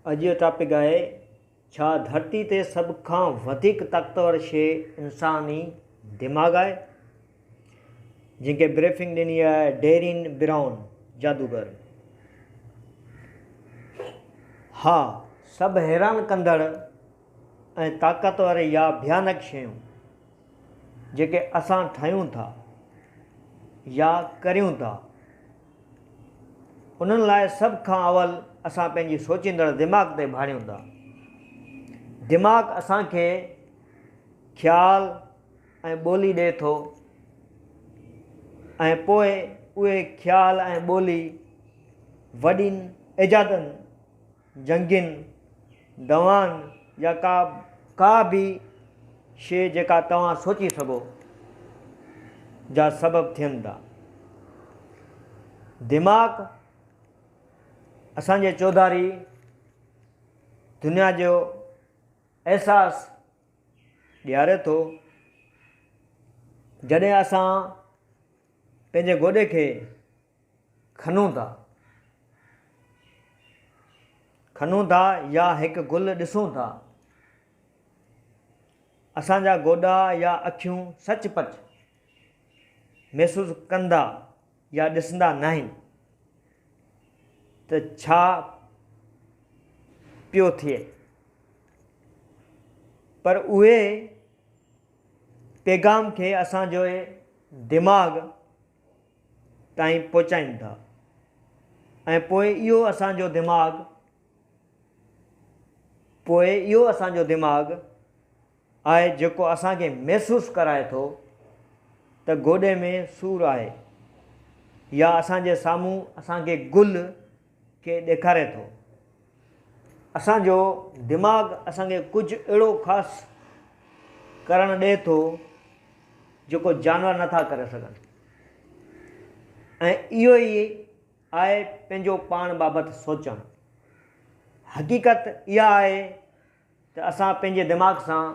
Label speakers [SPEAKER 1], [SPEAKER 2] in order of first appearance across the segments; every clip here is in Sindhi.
[SPEAKER 1] اڄ جو ٽاپڪ آهي ڇا ڌرتي تي سڀ کان وڌيڪ طاقتور شيء انساني دماغ آهي؟ جنهن کي بريفنگ ڏني آهي ڊيرين برائون جادوگر. ها سڀ حيران ڪندڙ ۽ طاقتور يا ڀيانڪ شيون جيڪي اسان ٺاهيون ٿا يا ڪريون ٿا انهن لاء سڀ کان اول اسان پنهنجي سوچيندڙ دماغ تي ڀاڙيون ٿا. دماغ اسان کي خيال ۽ ٻولي ڏئي ٿو ۽ پوء اهي خيال ۽ ٻولي وڏين ايجادن جنگين، دوائن يا ڪا ڪا به شيء جيڪا توهان سوچي سگهو جا سبب ٿين ٿا. دماغ اسان جي چوڌاري دنيا جو احساس ڏياري ٿو. جڏهن اسان پنهنجي گوڏي کي کنون ٿا. کنون ٿا يا هڪ گل ڏسون ٿا. اسان جا گوڏا يا اکيون سچ پچ محسوس ڪندا يا ڏسندا ناهن ته ڇا پيو ٿئي پر اهي پيغام کي اسان جو دماغ تائين پهچائين ٿا ۽ پوء اهو اسان جو دماغ پوء اهو اسان جو دماغ آهي جيڪو اسان کي محسوس ڪرائي ٿو ته گوڏي ۾ سور آهي يا اسان جي سامهون اسان کي گل کي ڏيکاري ٿو. اسان جو دماغ اسان کي ڪجهه اهڙو خاص ڪرڻ ڏئي ٿو جيڪو جانور نٿا ڪري سگهن ۽ اهو ئي آهي پنهنجو پاڻ بابت سوچڻ. حقيقت اها آهي ته اسان پنهنجي دماغ سان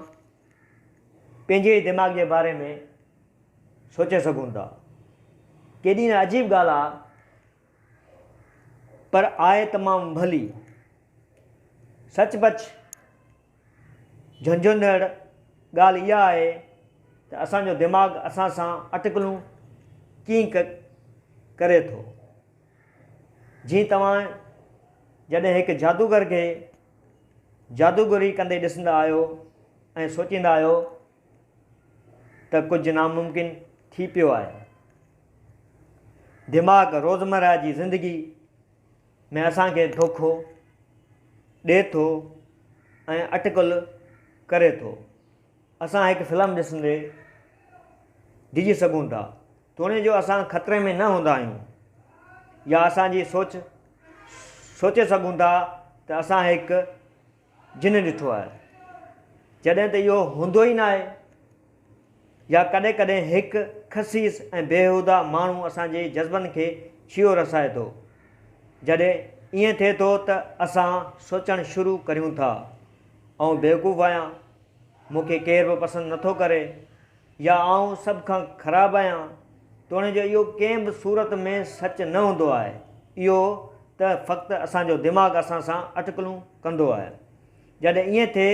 [SPEAKER 1] پنهنجي ئي دماغ جي باري ۾ سوچي سگهون ٿا. ڪيڏي نه عجيب ڳالهه آهي پر آهي تمام ڀلي. سچ پچ جهنجهوڙيندڙ ڳالهه اها آهي ته اسان جو دماغ اسان سان اٽڪلون ڪيئن ڪري ٿو. جيئن توهان جڏهن هڪ جادوگر کي جادوگري ڪندي ڏسندا آهيو ۽ سوچيندا آهيو ته ڪجهه ناممڪن ٿي پيو آهي. دماغ روزمره جي زندگي ۾ اسان کي دوکو ڏئي ٿو ۽ اٽڪل ڪري ٿو. اسان هڪ فلم ڏسندي ڊڄي سگهون ٿا، توڻي جو اسان خطري ۾ نه هوندا آهيون يا اسان جي سوچ سوچي سگهون ٿا ته اسان هڪ جن ڏٺو آهي، جڏهن ته اهو هوندو ئي ناهي يا ڪڏهن ڪڏهن هڪ خسيس ۽ بيهوده ماڻهو اسان جي جذبن کي ڇيهو رسائي ٿو. جڏهن ائين ٿئي ٿو ته اسان سوچڻ شروع ڪريون ٿا، آئون بيوقوف آهيان، مون کي ڪير به پسند نٿو ڪري يا آئون سڀ کان خراب آهيان، توڻي جو اهو ڪنهن به صورت ۾ سچ نه هوندو آهي، اهو ته فقط اسان جو دماغ اسان سان اٽڪلون ڪندو آهي. جڏهن ائين ٿئي،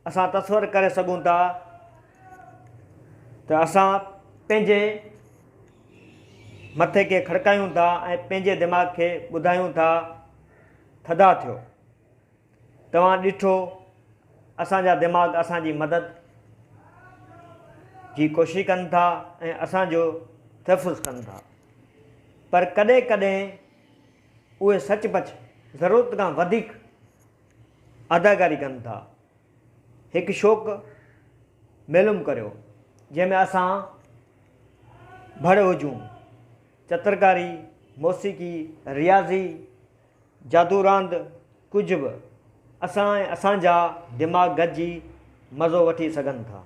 [SPEAKER 1] اسان تصور ڪري سگهون ٿا ته اسان پنهنجي مٿي کي کڙڪايون ٿا ۽ پنهنجي دماغ کي ٻڌايون ٿا، ٿڌا ٿيو. توهان ڏٺو اسان جا دماغ اسان جي مدد جي ڪوشش ڪن ٿا ۽ اسان جو تحفظ ڪن ٿا پر ڪڏهن ڪڏهن اهي سچ پچ ضرورت کان وڌيڪ اداڪاري ڪن ٿا. هڪ شوق معلوم ڪريو جنهن ۾ اسان ڀڙ هجون، چترڪاري، موسيقي، رياضي، جادو راند ڪجهه به، اسان ۽ اسان جا دماغ گڏجي مزو وٺي سگهن ٿا.